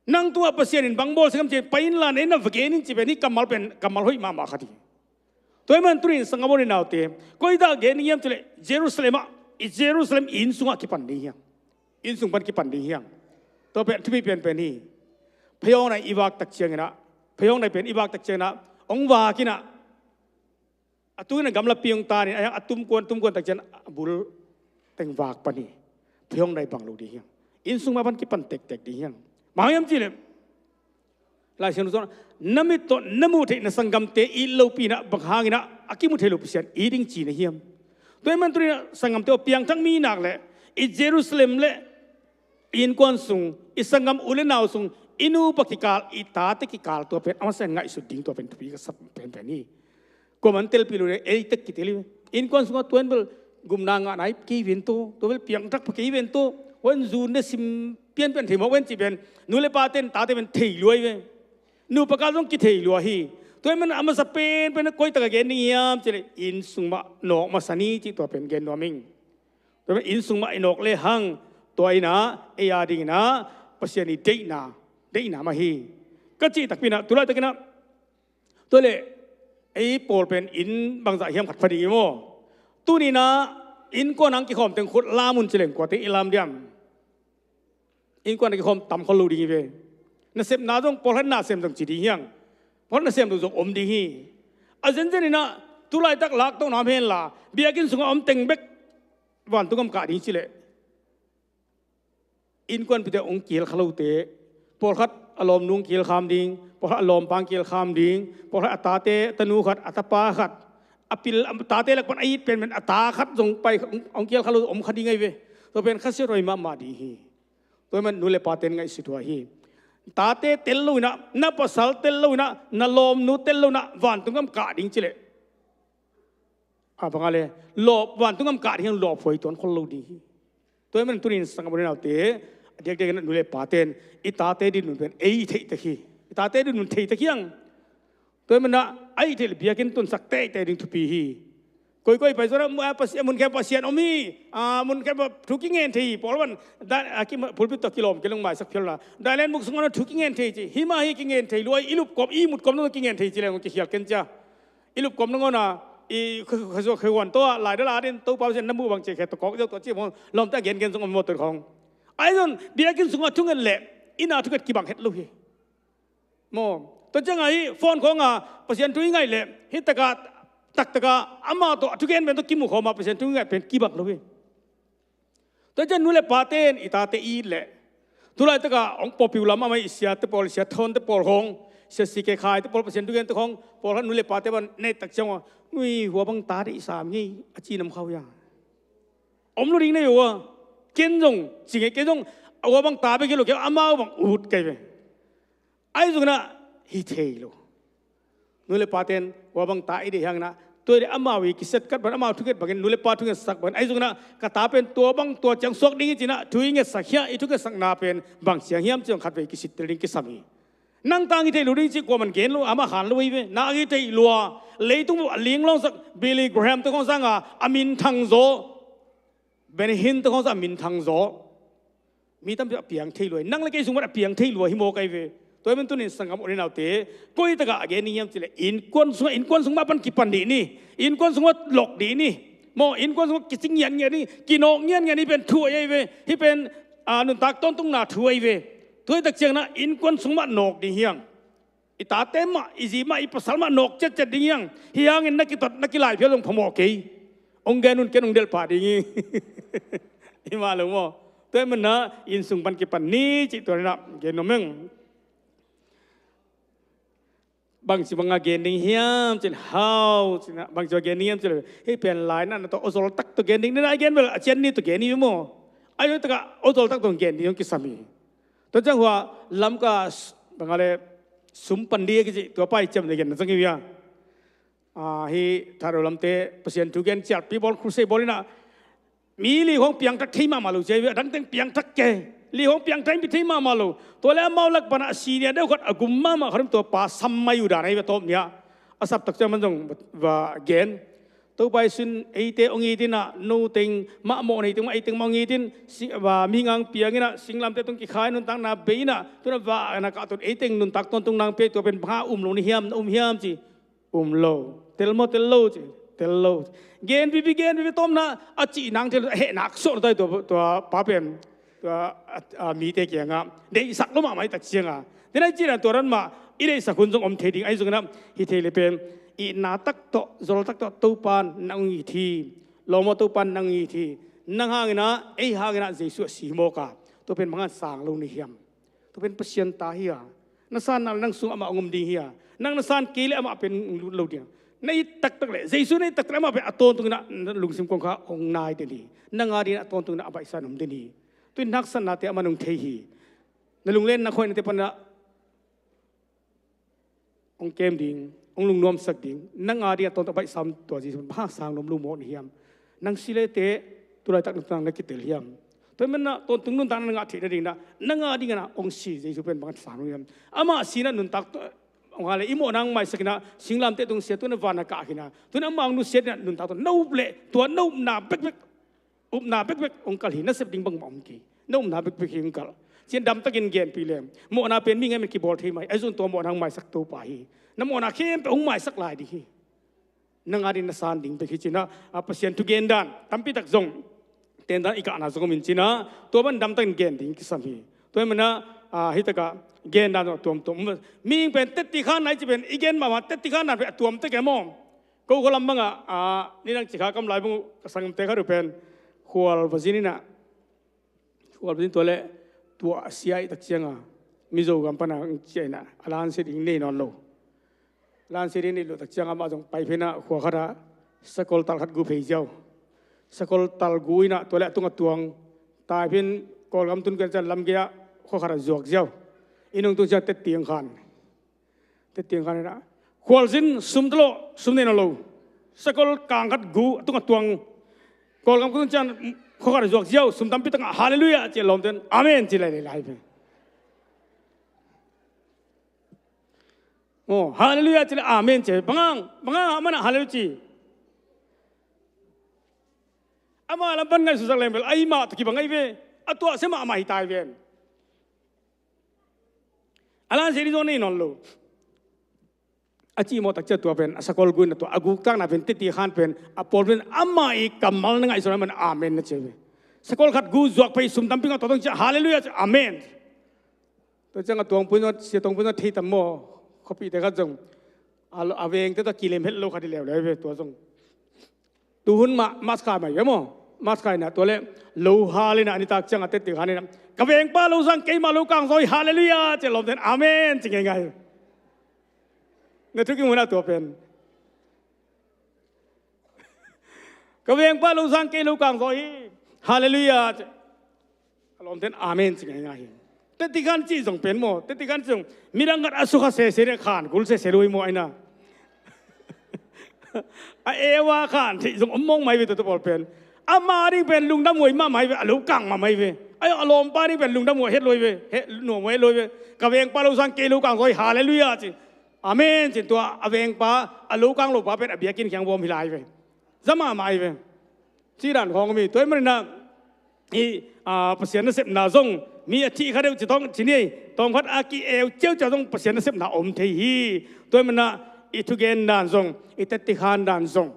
Nang tungah Pasian in bang bawlsak hiam cih pai inla, na inn ah va gen in ci pen hih kammal pen kammal hoih mahmah khat hi. Tua ahih manin tuni in sanggam u le naute, koi dah gen ding hiam cih leh Jerusalem ah, i Jerusalem inn sungah kipan ding hi hang. Inn sung pan kipan ding hi hang. Tua pen thupi pianpian hi. Pheiawng nai i vak tak ciangin ah, pheiawng nai pen i vak tak ciangin ah, hong vak in ah, a tu in ah gamlapi hong tan in, a tum kuan, tum kuan tak ciangin a bul teng vak pan hi. Pheiawng nai bang lo ding hi hang. Inn sung mah pan kipan tektek ding hi hang. Bang hang hiam cih leh Lai Siangtho sungah, na mit tawh na muh theih na sanggamte it lopi in ah bang hangin ah a kimu thei lo Pasian it ding ci na hiam? Tua ahih manin tuni in ah sanggamte aw, piangthak mi i nak leh i Jerusalem le i innkuan sung, i sanggam u le nau sung, i nupa kikal, i tate kikal, tua pen a masa in ngaihsut ding, tua pen thupi ka sa penpen hi. Kuaman telpih lo leh ei tek kitel hi ve. Innkuan sungah tua in bel gupna ngahna hi kei ven tawh, tua bel piangthak pha kei ven tawh. Huan zun ne sim pianpian thei mawk ven cih pen nu le pate in tate pen thei lua hi ve. Nupa kal zong kithei lua hi. Tua ahih manin a masa penpen koi takah gen ding hiam cih leh inn sung mah nawk masa ni cih tua pen gen nuam ing. Tua pen inn sung mah i nawk le hang, tua in ah ei a dingin ah Pasian i deihna, deihna mah hi. Ka cih takpi in ah, tu laitakin ah, tua leh ei pawl pen inn bangzah hiam khat pha ding hi maw? Tuni in ah innkuan hong kikhawm teng khut lam un ci leng kuate i lam diam? Innkuan a kikhawm tam khol lo ding hi ve. Nasepna zong pawlkhat nasem zong ci ding hi hang. Pawlkhat nasem lo zong om ding hi. A zenzen in ah tu laitak lak toh nam hen la, biakinn sungah om teng bek vantung gam kah ding ci leh, innkuanpihte hong kihelkha lote, pawlkhat a lawmnu hong kihelkham ding, pawlkhat a lawmpa hong kihelkham ding, pawlkhat a tate, a tanu khat, a tapa khat, a pil, a tate lak pan a it penpen a ta khat zong pai hong, hong kihelkha lo om kha ding ahi ve. Tua pen khasiat huai mahmah ding hi. Tua ahih manin nu le pate in ngaihsut huai hi. Tate tel lo in ah, na pasal tel lo in ah, na lawmnu tel lo in ah vantung gam kah ding ci leh, a bang a le, lawp, vantung gam kah ding hi hang, lawphuai tuan khol lo ding hi. Tua ahih manin tuni in sanggam u le naute, a diakdiakin ah nu le pate in i tate dinmun pen ei i theih tek hi. I tate dinmun thei tek hi hang. Tua ahih manin ah a i theih leh biakinn tunsak teitei ding thupi hi. Koikoi pai zaw in ah, mu-, a, Pasian, mun khempeuh Pasian om hi. A, mun khempeuh thu kingen thei hi. Pawl van, da, a, ki, pulpit tawh kilawm kei leng maisak phial la. Dailen buk sungah thu kingen thei ci. Hi mah hi, kingen thei lua hi. I lupkawm, i mutkawm nangawn kingen thei ci leng kikhial ken cia. I lupkawm nangawn a, i khe, khe, khe, khehuan tawh a, lai dal a din, Topa Pasian na muh bang ci, khe tawh kawk deuh tawh ci maw, lawmte a gengen zong om maw tua khawng. Ahi zong, biakinn sungah thunget leh, inn a thunget kibang het lo hi. Maw, tua ciangah hih phone khawngah Pasian thu i ngaih leh, hih takah, taktakah, amah tawh a thugen pen tawh kimu khawm a Pasian thu i ngaih pen kibang lo hi. Tua ciang nu le pate in i tate it leh, tu laitakah hong pawpiu lam a mai i siate pawl, i sia thawnte pawl khawng, sia sike khaite pawl, Pasian thugente khawng, pawlkhat nu le pate bang na et tak ciangah, nui hua bang tate i sam ngei a ci nam khau ia. Om lo ding na hi ua. Ken zong, ci ngei, ken zong, hua bang ta bek hi lo, ken amau bang ut kei ve. Ahi zongin ah hi thei lo. Nu le pate in hua bang ta i deih hangin ah, tua i deih amau i kisetkat bangin, amau thunget bangin, nu le pa thungetsak bangin, ahi zongin ah ka ta pen tua bang tua ciang suak ding hi ci-in ah thu i ngetsak hi a, i thungetsakna pen bang ciang hiam ci-in khatvei kisittel ding kisam hi. Nang tang i theih lo ding cih kuaman gen lo, amah khan lo hi ve. Nang i theih lua, leitung a linglawngsak Billy Graham te khawng sanga a minthang zaw, Benny Hinn te khawng sanga a minthang zaw. Mi tampi a piang thei lua hi. Nang le kei sung mah a piang thei lua hi mawk ahi ve. Tua hi man tunin sanggam u le naute, koi takah a gen ding hiam cih leh innkuan sungah, innkuan sung mah pan kipan dih ni. Innkuan sungah lok dih ni. Maw, innkuan sungah kicing ngiatngiat ni, kinawk ngiatngiat ni pen thu ahi ve. Hih pen, a, nuntak tawntungna thu ahi ve. Tua hi tak ciangin ah innkuan sung mah nawk ding hi hang. I tate mah, i zi mah, i pasal mah nawk ciatciat ding hi hang. Hih hangin na kitot, na kilaiphial zong phamawh kei. Hong gen un, ken hong delh pah ding hi. Hi mah lo maw. Tua hi man ah inn sung pan kipan ni cih tua ni-in ah gen nuam ing. Bangci banga gen ding hiam cih leh, hau, cih na, bangci banga gen ding hiam cih leh, hih pen lai na, na tawh awzol tak tawh gen ding, na gen bel a cian ni tawh gen hi maw. Ahi zong takah awzol tak tawh gen ding hong kisam hi. Tua ciang hua Lamka s-, bang a leh, sum pan ding a kici, tua pai ciam na gen na zang hi uh a. Ah, hih Thadou lamte Pasian thu gen cialpi bawl, crusade bawl in ah, mi li khawng piangthak thei mahmah lo ci hi ve, a dang teng piangthak kei. Li khawng piangthak thei mahmah lo. Tua leh amau lak panah a senior deuh khat a gum mahmah khat om, tua pa sam mai uh dan ahi ve, a tawp ni-ah. A sap tak ciang man zong va, va gen. Topa Jesu in eite hong it in ah, no teng mah mawh nei teng mah, ei teng mah hong it in, si-, va, mihing ang piang in ah, singlamteh tung kikhai nuntakna bei in ah, tu-in ah va na kah tawh ei teng nuntak tawntung nang pia, tua pen bang hang um lo na hiam, na um hiam ci. Um lo. Tel maw, tel lo ci. Tel lo. Gen pipi, gen pipi, tawpna a cih nang tel, a heh nak suak lo ta hi tua, tua pa pen. Tua, a, a, mite kiangah deihsak lo mahmah hi tak ciangah. Tua hi ciangah tua dan mah i deihsak hun zong om thei ding ahi zongin ah, hi thei leh pen itna tak tawh, zol tak tawh Topa in nang hong it hi. Lawm aw, Topa in nang hong it hi. Nang hangin ah, ei hangin ah Jesu a si mawk a. Tua pen bang hang sang lo na hiam. Tua pen Pasian ta hi a. Na san na leh nang sung amah hong om ding hi a. Nang na san kei leh amah pen hong lut lo ding a. Na it taktak leh, Jesu na it taktak leh amah pen a tawntungin ah na lungsim kong kha hong nai den hi. Nang a dingin a tawntungin ah a baihsa in om den hi. Tua in haksatnate amah in hong thei hi. Na lunglen na khuainate pan ah hong kem ding, hong lungnuamsak ding. Nang a dingin a tawntung a baihsa om tua Jesu pen bang hang sang nuam lo mawk na hiam. Nang si leh teh, tu laitak nang na kitel hiam. Tua hi man ah tawntung nuntakna na ngah theih nadingin ah, nang a dingin ah hong si Jesu pen bang hang sang nuam hiam. Amah si in ah nuntak tawh, hong a leh i mawhna hong maisak in ah, singlamteh tung sia, tu-in ah van a kah khin a. Tu-in ah amah hong nusiat in ah nuntak tawh na up leh, tua na upna bekbek, upna bekbek hong kal hi, nasep ding bangmah om kei. Na upna bekbek hi hong kal. Cian damtakin genpih leng, mawhna pen mihing a min kibawl thei mah hi. Ahi zong tua mawhna hong maisak Topa hi. Na mawhna khempeuh hong maisak lai ding hi. Nang a dingin na san ding bek hi ci-in ah, a, Pasian thugen dan tampi tak zong, ten dan i kahna zong om in ci-in ah, tua bang damtakin gen ding kisam hi. Tua hi man ah, a, hi takah gen dan zong a tuamtuam. Mihing pen tetti khan nai ci pen, i gen mahmah tetti khan nai pen a tuam tek e maw. Ko khua lam bangah, a, nidang cikha kam lai bang uh ka sanggamte khat uh pen khual va zin in ah, khual va zin tua leh tua a sia i tak ciangah Mizo gam pan a ciah in ah, a lansia ding nei nawn lo. Lansia ding nei loh tak ciangah amah zong pai phin ah khua khat ah sakol tal khat gu phei ziau. Sakol tal gu in ah tua leh a tung a tuang tai phin Kawlgam tun kei ciang lam gei ah khua khat ah zuak ziau. Inn hong tung ciang tetti hong khan. Tetti hong khan in ah, khualzin sum ta lawh, sum nei nawn lo. Sakol kang khat gu, a tung a tuang. Kawlgam kong ciang khua khat a zuak ziau, sum tampi tak ngah, halleluiah ci a lawmte in amen ci lai lai lai ve. Oh, halleluiah ci lai amen ci. Bang hang, bang hang amah in halleluiah ci. Amah lam pan ngaihsutsak leng bel, a hi mah tawh kibang ahi ve. A tuahsia mahmah hi ta hi ven. A lansia ding zong nei nawn lo. A cih mawh tak ciang tua pen, a sakol gu in ah tua, a guktakna pen, tetti khan pen, a pawl pen, amah i kammal na ngaihsun a man amen na ci ve. Sakol khat gu zuak phei sum tampi ngah tua tawh ciang, halleluiah ci, amen. Tua ciang a tuangpui zong, sia tuangpui zong thei tam maw, khuapihte khat zong, a, a vengte tawh kilem het lo khat hi leuleu ve tua zong. Tuhun mah, mask khai mah hi ve maw. Mask khai in ah, tua leh lo hal in ah, a nitak ciang a tetti khan in ah, ka vengpa lo zang keimah lo kang zaw hi, halleluiah ci a lawmte in amen ci ngeingai hi. Na thu kimu na tua pen. Ka vengpa lo zang kei lo kang zaw hi, halleluiah ci. A lawmte in amen ci ngeingai hi. Tetti khan cih zong pen maw, tetti khan cih zong midang khat a sukha sese in khan kul sese lo hi maw, ahi na. A Eva khan theih zong om mawk mah hi ve tua tua pawl pen. Ama ding pen lungdam huai mahmah hi ve, a lo kang mahmah hi ve. Ai, a lawmpa ding pen lungdam huai het lo hi ve, het nuam huai het lo hi ve. Ka vengpa lo sang kei lo kang zaw hi, halleluiah ci. Amen ci. Tua a vengpa, a lo kang lopa pen a biakinn kiang bawm hi lai ve. Za mahmah hi ve. Ci dan khawng om hi. Tua ahih manin ah, i, a, Pasian nasepna zong mi a thih kha deuh ci tawng ci ni ei. Tawmkhat a ki-eu ciauciau zong Pasian nasepna om thei hi. Tua ahih manin ah i thugen dan zong, i tetti khan dan zong,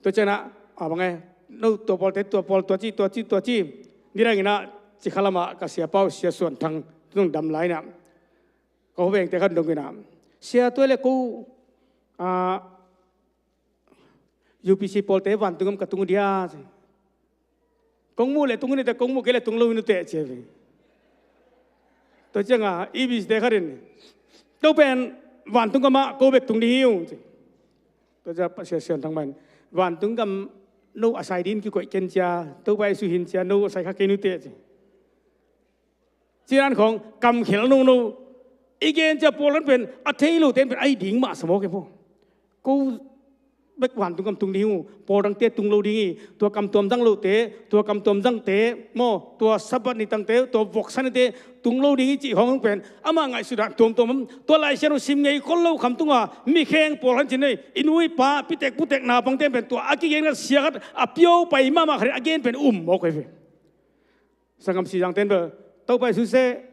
tua ciangin ah, a, bang e, no tua pawlte tua pawl tua ci, tua ci, tua ci. Nidangin ah Cikha lamah ka siapa uh Sia Suan Thang tung dam lai-in ah, ka hawvengte khat dongin ah, Sia, tua leh ko, a, U P C pawlte vantung gam ka tung uh dia, ci. Kong muh leh tung uh ni teh, kong muh kei leh tung lo hi uh teh, ci hi ve. Tua ciangin ah E B C te khat in, ko pen vantung gamah ko bek tung ding hi ung, ci. Tua ciangin Sia Suan Thang mah in, vantung gam no a sai dingin kikoih ken cia, Topa Jesu hi in cia, no a sai kha kei uh teh, ci. Ci dan khawng kamkhel nono. I gen cia pawlkhat pen a thei lote in pen a hi ding mah sa mawk e maw. Ko bek vantung gam tung ding hi uh, pawl dangte tung lo ding hi. Tua kam tuam zang lote, tua kam tuam zangte maw, tua Sabbath ni tangte, tua voksa nite tung lo ding hi cih khawng pen ama ngaihsut dan tuamtuam om. Tua Lai Siangtho sim ngei khol lo, Khamtung a mi kheng pawlkhat in ci ni ei, i nu i pa, pitek putek naupangte in pen tua a kigen khat, sia khat, a piau pai mahmah khat in a gen pen um mawk hi ve. Sanggam Sizang ten bel, Topa Jesu seh,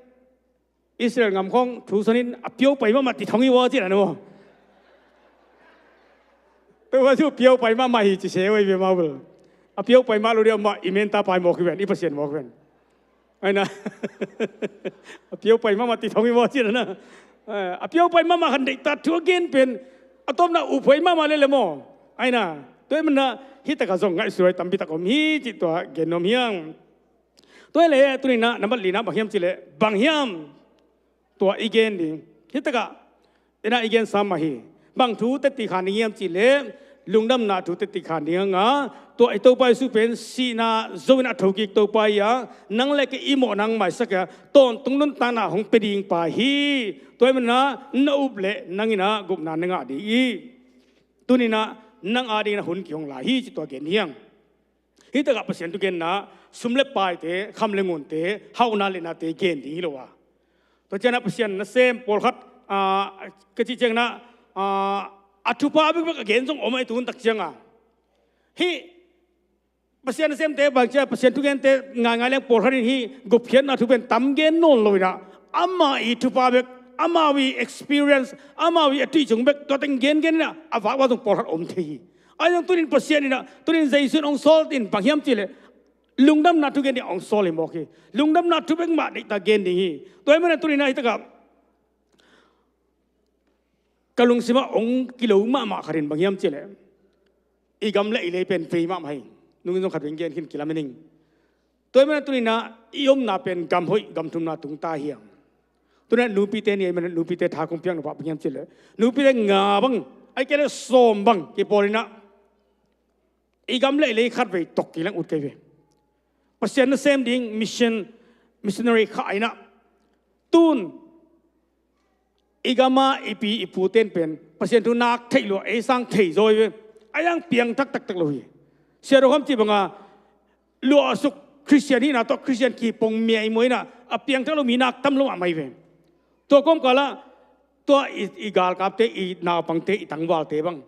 Israel gam khawng thu sanin a piau pai mahmah ti thong hi vaw, ci dan maw. Topa Jesu piau pai mahmah hi ci se uh hi ve, amau bel. A piau pai mah lo ding a, amah i menta pai mawk hi ven, i Pasian mawk hi ven. Ai na. A piau pai mahmah ti thong hi vaw, ci dan a. A piau pai mahmah khat deihtak thu a gen pen a tawpna uphuai mahmah lel e maw. Ai na. Tua ahih manin ah hih takah zong ngaihsut huai tampi tak om hi cih tua gen nuam hi ing. Tua hi leh tuni-in ah nambat lina bang hiam cih leh, bang hiam tua i gen ding? Hih takah i na i gen sam mah hi. Bang thu tetti khan ding hiam cih leh, lungdamna thu tetti khan ding hang a, tua i Topa Jesu pen sihna zo-in a thokik Topa hi a, nang le kei i mawhna hong maisak a, tawntung nuntakna hong pia ding pa hi. Tua ahih manin ah na up leh nang in ah gupna na ngah ding hi. Tuni-in ah nang adingin ah hun kihong lai hi cih tua gen hi ing. Hih takah Pasian thugenna, sum le paite, kham le ngunte, hauhna le nate gen ding hi lo a. Tua ciangin ah Pasian nasem pawlkhat, a, ka cih ciangin ah, a, a thupha bekbek a gen zong om ahi, tu hun tak ciangin. Hih Pasian nasemte bang ci a, Pasian thugente ngaingai leng pawlkhat in hih gupkhiatna thu pen tam gen nawn lo-in ah, amau i thupha bek, amau i experience, amau i a tuih cung bek, tua teng gengen in ah, a vakvak zong pawlkhat om thei hi. Ahi zong tuni-in Pasian in ah, tuni-in Jesu in hong sawl in bang hiam cih leh, lungdamna thu gen ding hong sawl hi mawk hi. Lungdamna thu bek mah deihtak gen ding hi. Tua ahih manin ah tuni-in ah hih takah ka lungsim ah hong kilo mahmah khat in bang hiam cih leh, i gam le i lei pen vei mahmah hi. Nungin zong khat vei gen khin kilamen ing. Tua ahih manin ah tuni-in ah i omna pen gam hoih, gam thumna tung ta hi hang. Tuni-in ah nupite ni ahih manin ah nupite tha kong piak nop ah bang hiam cih leh, nupite nga bang, ahih kei leh sawm bang kipawl in ah, i gam le i lei khat vei tok kei leng ut kei ve. Pasian nasem ding mission, missionary khat in ah, tu-in i gam ah i pi i pute in pen Pasian thu nak theih lua, ei sang thei zaw hi ve. A hang piangthak taktak lo hi. Sia Do Kham cih bang a, luahsuk Khristian hihna tawh Khristian kipong miaimuai in ah, a piangthak lo mi nak tam lo mahmah hi ve. Tua kawmkal ah tua i, i galkapte, i naupangte, i tangvalte bang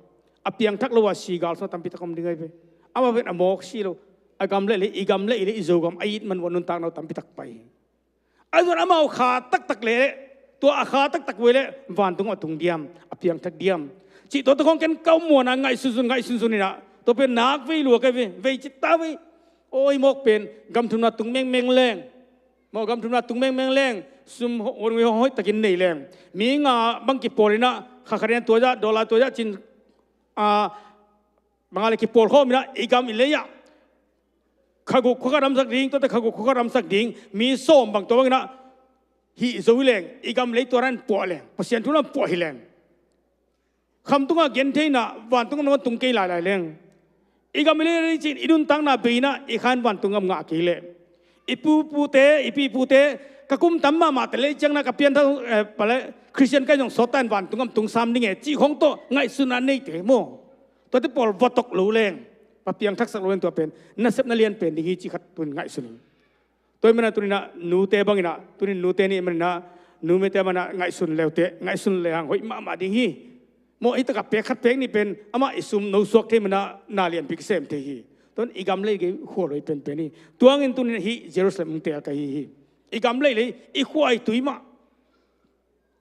a piangthak lo a si gal sung ah tampi tak om ding ahi ve. Amau pen a mawk si lo, a gam le i lei, i gam le i lei, i Zogam a it man uh a nuntakna uh tampi tak pai hi. Ahi zongin amau kha taktak leh, tua a kha taktak uh leh vantung ah a tung diam, a piangthak diam cih tua tawh khawng ken ka om muan a ngaihsunsun, ngaihsunsun in ah, tua pen nak vei lua ka hi ve, vei cih ta vei. Aw, hih mawk pen gam thumna tung mengmeng leng, mawk gam thumna tung mengmeng leng, sum ho-, hong hoih takin nei leng, mi nga bang kipawl in ah, kha khat in ah tua zah, dollar tua zah ci-in, a, bang a leh kipawl khawm in ah, i gam i lei ah kha guk khuakhat ramsak ding, tuate kha guk khuakhat ramsak ding, mi sawm bang tua bang in ah hih zo hi leng, i gam lei tua in ah puah leng, Pasian thu in ah puah hi leng, khamtung ah gentheihna vantung ah tung kei lailai leng, i gam i lei ci-in i nuntakna bei in ah i kha in vantung gam ngah kei leh, i pupute, i pipute, ka kum tam mahmahte lei ciangin ah ka pianthak, eh, pa leh Khristian ka hih zong sawt ta in vantung gam tung sam ding e cih khawng tawh ngaihsutna neite maw, tuate pawl va tok lo leng, a piangthaksak lo in tua pen nasepna lian pen ding hi cih khat tun ngaihsun hi. Tua ahih manin ah tuni-in ah nute bangin ah, tuni-in nute ni ahih manin ah, numete bangin ah ngaihsun leute, ngaihsun lehang hoih mahmah ding hi. Maw, hih takah pek khat pek nih pen amah i sum no suak thei manin ah na lianpi kisem thei hi. Tua in i gam lei gei khua lo hi penpen hi. Tua hangin tuni-in ah hih Jerusalem hong teel ka hi hi. I gam lei lei, i khua i tui mah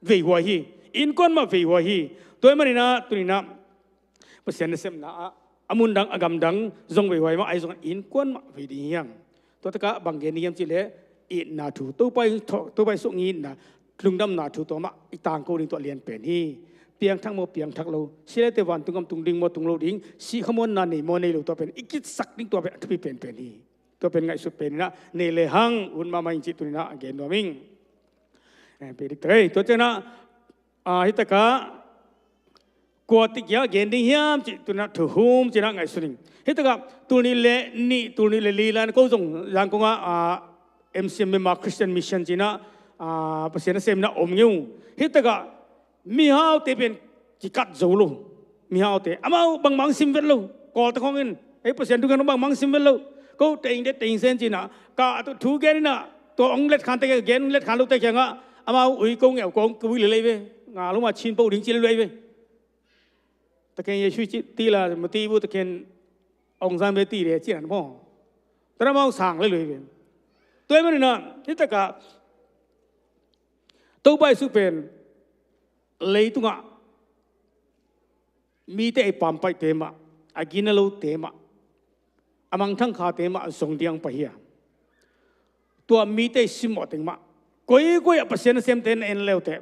veihuai hi. Innkuan mah veihuai hi. Tua ahih manin ah tuni-in ah Pasian nasemna ah a mun dang, a gam dang zong veihuai mah, ahi zongin innkuan mah vei ding hi hang. Tua takah bang gen ding hiam cih leh itna thu, Topa i, Topa i suk ngitna, lungdamna thu, tua mah i tangko ding, tua lian pen hi. Piangthak maw, piangthak lo, sia leh teh vantung gam tung ding maw, tung lo ding, sihkhamuanna nei maw, nei lo, tua pen i kitsak ding, tua pen a thupi penpen hi. Tua pen ngaihsut pen in ah nei lehang ut mahmah ing cih tuni-in ah gen nuam ing. Eh, pe dik ta ei. Tua ciangin ah, ah, hih takah kua tawh kiang gen ding hiam cih tuni-in ah thuhum ci-in ah ngaihsun ing. Hih takah tul nih leh nih, tul nih leh li lai-in ko zong Yangon ah, ah, M C M, Myanmar Christian Mission ci-in ah, ah, Pasian nasem in ah om ngei uh. Hih takah mihaute pen kikat zo lo. Mihaute, amau bangmah hong sim vet lo. Kawlte khawng in, ei, Pasian thu gen bangmah hong sim vet lo. Ko teng de teng sen ci-in ah, ka a tua thu gen in ah, tua hong letkhan te, gen letkhan lote kiangah amau ui ko ngeu ko hong kivui lel ei ve. Nga lo mah Chin po ding ci lel ei ve. Taken Yesu ci ti la, mati bu taken Aung San ve ti de ci-in ah maw. Tua amau sang lel ei ve. Tua ahih manin ah hih takah Topa Jesu pen leitungah mite i pampaihte mah, a gina lote mah, a mangthang khate mah zong ding hong pai hi a, tua mite i simmawh teng mah, koikoi ah Pasian nasemte na en le uh teh,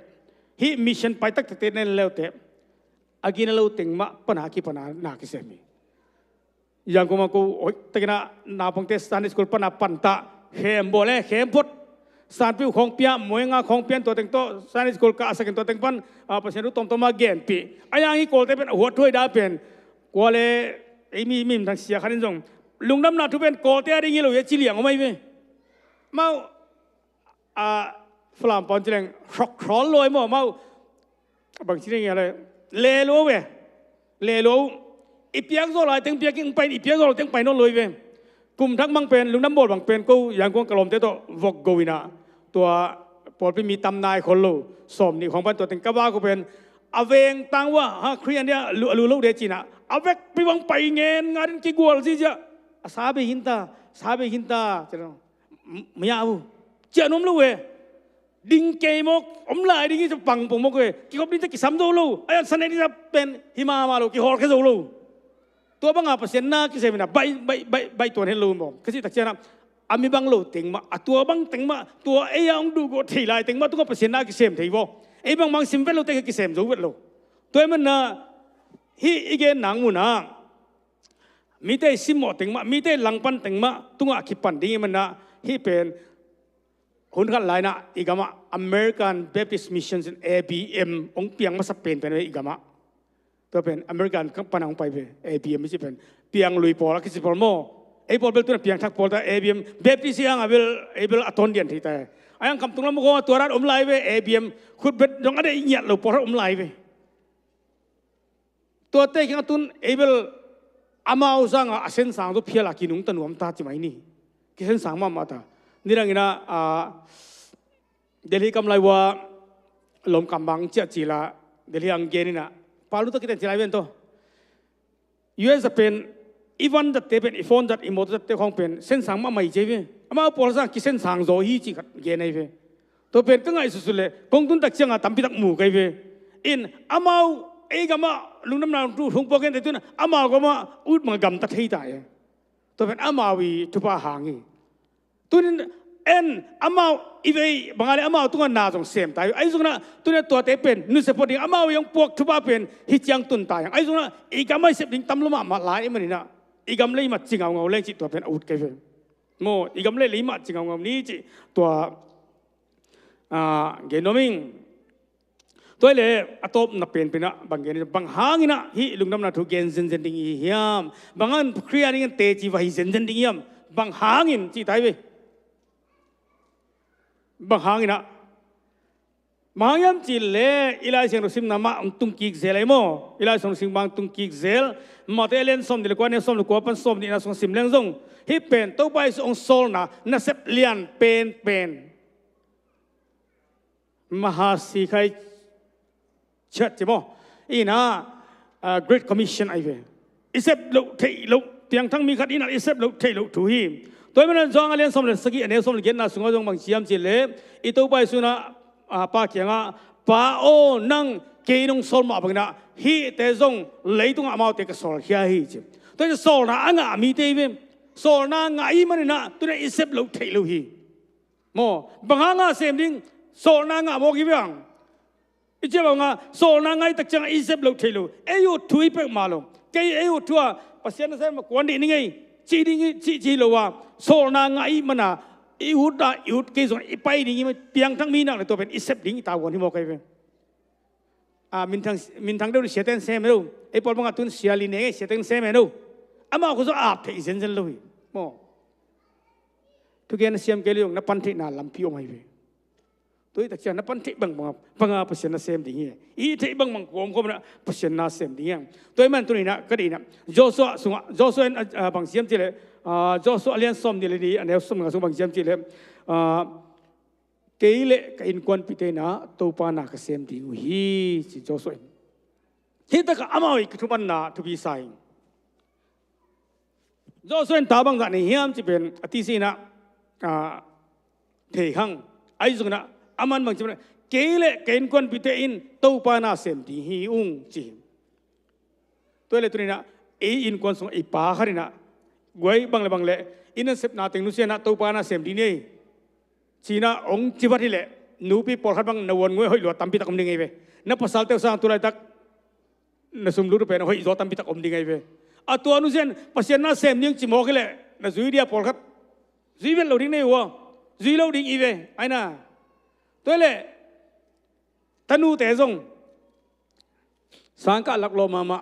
hih mission pai taktakte na en le uh teh, a gina lo teng mah pan a kipan a na kisem hi. Yangon ah ko hoih takin ah naupangte Sunday school pan a panta, khem bawl e, khem phot. Sanpiu khawng pia, Muay Nga khawng pia, tua teng tawh Sunday school kah a sak in tua teng pan, ah, Pasian thu tuamtuam a genpih. A yang hi Kawlte pen a huat thuai dah pen, kua le, ei mi, mi minthang sia khat in zong lungdamna thu pen Kawlte a ding hi lo hi a ci liang om ahi ve. Amau, a, Falam pawl ci leng hrawk hrawl lo ahi maw, amau bang ci ding hiam le, le lua ve. Le lua uh. I piak zawh lai teng piak ing, pai, i piak zawh lai teng pai nawn lo hi ve. Kum thak mang pen, lungdam bawl bang pen ko Yangon ka lawmte tawh vok go in ah, tua pawlpi mi tam nai khol lo, sawm nih khawng pan tua teng ka vak uh pen, a veng tang uh a, ha, Khristian dia lu, a lu lo de ci-in ah, a vekpi bang pai ngen ngat in kigual ziahziah. A sa bei hi ta, sa bei hi ta ci lo. M-, maya uh. Ciah nuam lo ve. Ding kei mawk, om lai ding hi, pang pong mawk ve. Kikhop ding teh kisam zo lo. Ai, an san ding teh pen hi mahmah lo, kihawlkhia zo lo. Tua banga Pasian na kisem in ah baih, baih, baih, baih tuan het lo maw. Ka cih tak ciangin ah, a mi bang lo teng mah, a tua bang teng mah, tua ei a hong duhgawh thei lai teng mah tungah Pasian na kisem thei vaw. Ei bangmah hong sim vet lo teh kisem zo vet lo. Tua ahih manin ah hih i gen nang mun ah mite i simmawh teng mah, mite i langpan teng mah tungah a kipan ding ahih manin ah, hih pen hun khat lai-in ah i gamah American Baptist Mission in, A B M, hong piang masa penpen ve i gamah. Tua pen American pan a hong pai ve, A B M i cih pen piang lui pawl a kici pawl maw. Ei pawl bel tu-in ah piangthak pawl ta, A B M, Baptist i hang a bel, ei bel a tawn dian thei ta. A hang khamtung lam khawng ah tua dan om lai ve, A B M, khutbet dong a deih ngiat lo pawl om lai ve. Tuate kiang a tu-in ei bel amau sangin a sensang zaw phial a kinungta nuam ta ci mai ni. Kisensang mahmah ta. Nidangin ah, ah, Delhi kam lai uh a lawmkam bang ciah cil a, Delhi hong gen in ah, pa lu ta kiten ci lai ven tawh. U S a pen i van zatte pen, i phone zat, i motor zatte khawng pen sensang mahmah hi ci ve. Amau pawl sang kisensang zaw hi cih khat gen ahi ve. Tua pen ka ngaihsutsut leh kong tun tak ciangin tampi tak mu ka hi ve. In amau ei gamah lungdamna thu hong puak kei in teh tu-in amau gamah ut mah gamta thei ta e. Tua pen amau i thupha hang hi. Tu-in en amau i vei bang a leh amau tungah na zong sem ta hi. Ahi zongin ah tu-in ah tuate pen nusia phot ding, amau i hong puak thupha pen hih ciang tun ta hi hang. Ahi zongin ah i gam a i sep ding tam lua mahmah lai ahih manin ah i gam lei mat ci ngaungau leng cih tua pen a ut ka hi ve. Maw, i gam lei lei mat ci ngaungau ni cih tua, ah, gen nuam ing. Tua hi leh a tawpna penpen ah bang gen, bang hangin ah hih lungdamna thu gen zenzen ding i hi hiam? Bang hangin Khrih a dingin teci va hi zenzen ding i hiam? Bang hangin cih ta hi ve. Bang hangin ah Bang hang hiam cih leh i Lai Siangtho simna mah hong tung kik zel ahi maw? I Lai Siangtho simna mah hong tung kik zel. Mate a lian sawmnih le kua, a neu sawm le kua pan sawmnihna sung sim leng zong, hih pen Topa Jesu hong sawlna nasep lian penpen, Mahasi Khai Chat ci maw? Ina, ah, Great Commission ahi ve. I sep loh theih loh, piangthak mi khat ina i sep loh theih loh thu hi. Tua ahih manin Johan a lian sawm le sagih, a neu sawm le giatna sungah zong bang ci hiam cih leh, i Topa Jesu in ah, ah, Pa kiangah, Pa aw, nang kei nong sawl mah bangin ah hihte zong leitungah amaute ka sawlkhia hi, ci. Tua hi sawlna a ngah mite hi ve. Sawlna ngah ahih manin ah tuni-in i sep loh theih loh hi. Maw, bang hanga sem ding, sawlna ngah mawk hi ve hang. I cih bangah sawlna ngah tak ciangah i sep loh theih loh. Ei ut thu hi peuhmah lo. Kei ei ut thu a Pasian nasem mah kuan dih ni ngei, ci ding hi, ci, ci lo a, sawlna ngah ahih manin ah i ut a, i ut kei zong i pai ding hi mah, piangthak mi nak leh tua pen i sep ding i tavuan hi mawk ahi ve. Ah, minthang, minthang deuh siate in sem hi lo. Ei pawl bangah tun sia li ne ngei, siate in sem hi lo. Amau khua zong ap theih zenzen lo hi. Maw, thugen a siam kei leh zong na pan theihna lampi om ahi ve. Tua hi tak ciang na pan theih bangbang, banga Pasian nasem ding hi. I theih bangbang kuamkuam in ah Pasian nasem ding hi. Tua ahih manin tuni-in ah ka deihna, Joshua sungah, Joshua in, ah, bang ci hiam cih leh, ah, Joshua a lian sawmnih le nih, a neu sawmnga sung bang ci hiam cih leh, ah, kei le ka innkuanpihte in ah Topa na ka sem ding uh hi, ci Joshua in. Hih takah amau i kithumanna thupi sa hi. Joshua in ta bangzah nei hiam cih pen a tisi in ah, ah, thei hang. Ahi zongin ah aman bang ci hiam, kei le ka innkuanpihte in Topa na sem ding hi ung, ci hi. Tua hi leh tuni-in ah ei innkuan sungah i pa khat in ah, guai, bang le bang le i nasepna teng nusia in ah Topa na sem ding ni ei, ci-in ah hong ci vat hi leh, nupi pawlkhat bang na uan guai hoih lua tampi tak om ding ahi ve. Na pasalte uh sang tu laitak na sum lut uh pen hoih zaw tampi tak om ding ahi ve. A tua nusia in Pasian na sem ding ci mawk hi leh na zui dia pawlkhat zui vet lo ding na hi uh aw. Zui lo ding hi ve, aina. Tua hi leh tanute zong sangkah laklawh mahmah,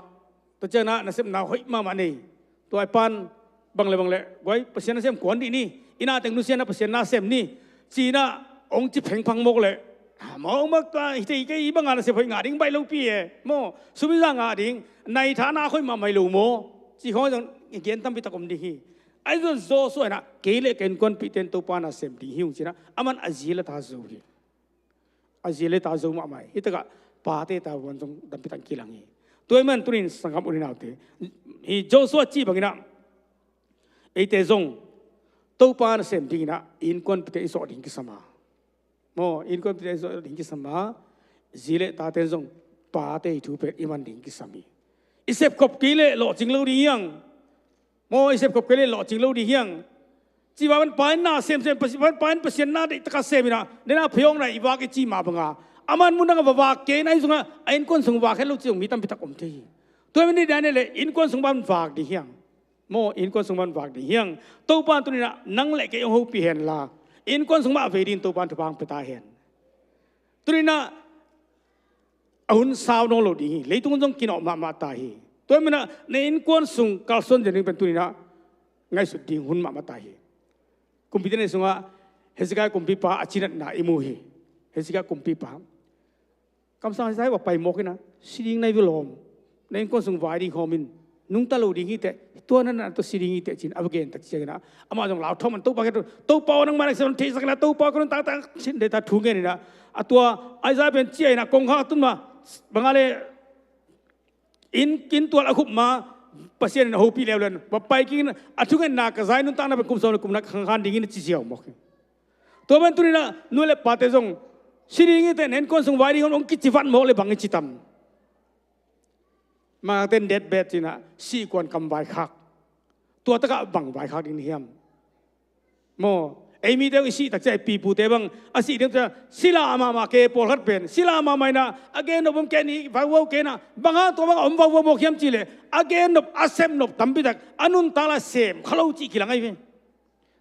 tua ciangin ah nasepna hoih mahmah nei. Tua i pa'n bang le bang le, guai, Pasian nasem kuan dih ni, i na teng nusia in ah Pasian na sem ni, ci-in ah hong ci phengphang mawk leh, ah, mawk mawk, ah, hi thei kei, hih banga nasep hoih ngah ding baih lopi e. Maw, sum i za ngah ding, nai tha na hoih mahmah hi lo maw, ci khawng zong gen tampi tak om ding hi. Ahi zong Joshua in ah kei le ka innkuanpihte in Topa na sem ding hi ung, ci-in ah aman a zi le ta zo hi. A zi le ta zo mahmah hi. Hih takah pate tavuan zong tampi tak kilang hi. Tua ahih manin tuni-in sanggam u le naute, hih Joshua cih bangin ah eite zong Topa nasem dingin ah innkuanpihte i zawh ding kisam a. Maw, innkuanpihte i zawh ding kisam a, zi le tate in zong pate i thu pen i man ding kisam hi. I sepkhop kei leh lawhcing lo ding hi hang. Maw, i sepkhop kei leh lawhcing lo ding hi hang. Cih bangin pa in na semsem, Pasi-, pa in Pasian na deih takin sem in ah, na pheiawkna i vak i cih mah banga, aman mun dangah va vak kei in, ahi zongin a innkuan sung vak het lo cih zong mi tampi tak om thei hi. Tua ahih manin i dan hi leh innkuan sung pan vak ding hi hang. Maw, innkuan sung pan vak ding hi hang. Topa'n tuni-in ah nang le kei hong hopih hen la, innkuan sung mah vei dingin Topa'n thupha hong pia ta hen. Tuni-in ah a hun sau nawn lo ding hi. Leitung zong kinawh mahmah ta hi. Tua ahih manin ah na innkuan sung kalsuan zen ding pen tuni-in ah ngaihsut ding hun mahmah ta hi. Kumpite neih sungah Hezekiah kumpipa a cinatna i mu hi. Hezekiah kumpipa, kamsang Hezekiah va pai mawk in ah, si ding na hi ve lawm, na innkuan sung vai ding khawm in, nungta lo ding hi teh, tua na na tua si ding hi teh, ci-in a va gen tak ciangin ah, amah zong lau thawm in Topa kiang, Topa aw, nangmah na sem theihsak in ah, Topa aw, ka nuntakna ah sin deh ta, thu ngen in ah. A tua Isaiah pen ci-in ah kongkhak a tun ma, bang a leh inn, inn tual a khup ma, Pasian in a hopih leuleu in va pai kik in, a thungetna ka za-in nuntakna pen kum sawm le kum nga khang khan ding in a ci ziau mawk hi. Tua pen tuni-in ah nu le pate zong, si ding hi teh, na innkuan sung vai ding hong kici vat mawk leh bang i ci tam? Mangkangte in deathbed ci-in ah, sihkuan kam vaikhak. Tua takah bang vaikhak ding na hiam? Maw, ei mite i sih tak ciang, i pipute bang a sih ding tak ciang, sila mahmah kei, pawlkhat pen sila mahmah in ah, a gen nop om kei ni, vauvau kei in ah. Bang hang tua bang a om vauvau mawk hiam cih leh, a gen nop, a sep nop tampi tak a nuntak lai sem kha lo cih kilang ahi ve.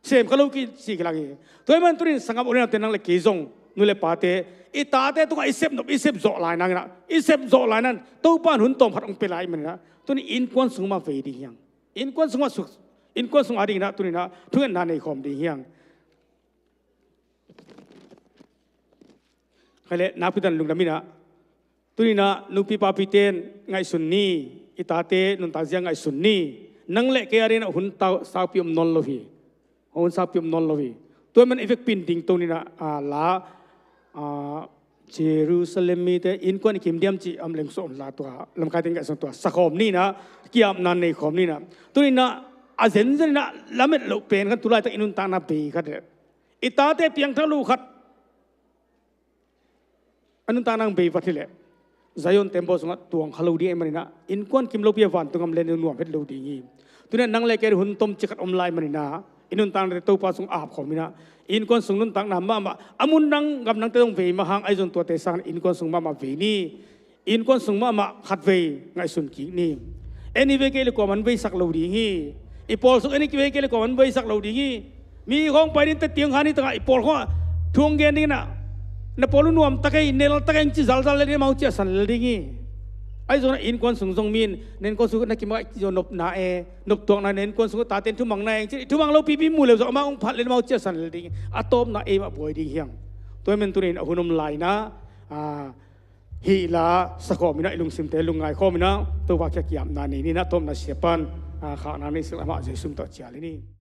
Sem kha lo cih kilang hi. Tua ahih manin tuni-in sanggam u le naute, nang le kei zong, nu le pate, i tate tungah i sep nop, i sep zawh lai nangin ah, i sep zawh lai nangin Topa'n hun tawmkhat hong pia lai ahih manin ah, tuni-in innkuan sung mah vei ding hi hang. Innkuan sung mah suk, innkuan sung a dingin ah tuni-in ah thungetna nei khawm ding hi hang. Khai le nakpi takin lungdam in ah, tuni in ah nupi papi ten ngaihsun ni, i tate nuntak zia ngaihsun ni. Nang le kei a dingin ah hun tau saupi om nawn lo hi. Hun saupi om nawn lo hi. Tua man i vekpi in dingto ni in ah, a, la, a, Jerusalem mite innkuan i kim diam cih a om leng sawm la tua lamkaite in ngaihsun tua sakhawm ni in ah, ki-apna nei khawm ni in ah. Tuni in ah a zenzen in ah lamet loh pen khat, tu laitak i nuntakna bei khat le i tate piangthak lo khat a nuntakna bei vat hi leh Zion temple sungah tuang kha lo ding ahih manin ah, innkuan kim lopi a vantung gam len nuam het lo ding hi. Tuni in ah nang le kei hun tomcik khat om lai manin ah, i nuntaknate Topa sung ap khawm in ah, innkuan sung nuntakna mahmah, a mun dang gam dangte zong vei mah hang, ahi zong tuate sangin innkuan sung mahmah vei ni. Innkuan sung mahmah khatvei ngaihsun kik ni. En i vei kei le kuaman veisak lo ding hi. I pawl sung en i vei kei le kuaman veisak lo ding hi. Mi khawng pai ding, teti hong kha ni, tangah i pawl khawngah thu hong gen ding in ah, na pawl uh nuam tak ei, nel tak ei hong ci zalzal lel ding, amau ciahsan lel ding hi. Ahi zongin ah innkuan sung zong mi in, na innkuan sung na kimah i zong nopna e, noptuakna, na innkuan sung tate in thumang na eng ci, thumang lo pipi mu le zong amau hong phat lel, amau ciahsan lel ding hi. A tawpna ei mah buai ding hi hang. Tua ahih manin tuni in a hun om lai in ah, a, hih la sakhawm in ah, i lungsimte lungngai khawm in ah, Topa kiang ki-apna nei ni in ah, tawpna siapan, a, khakna nei sik lamah Jesu min tawh cial hi ni.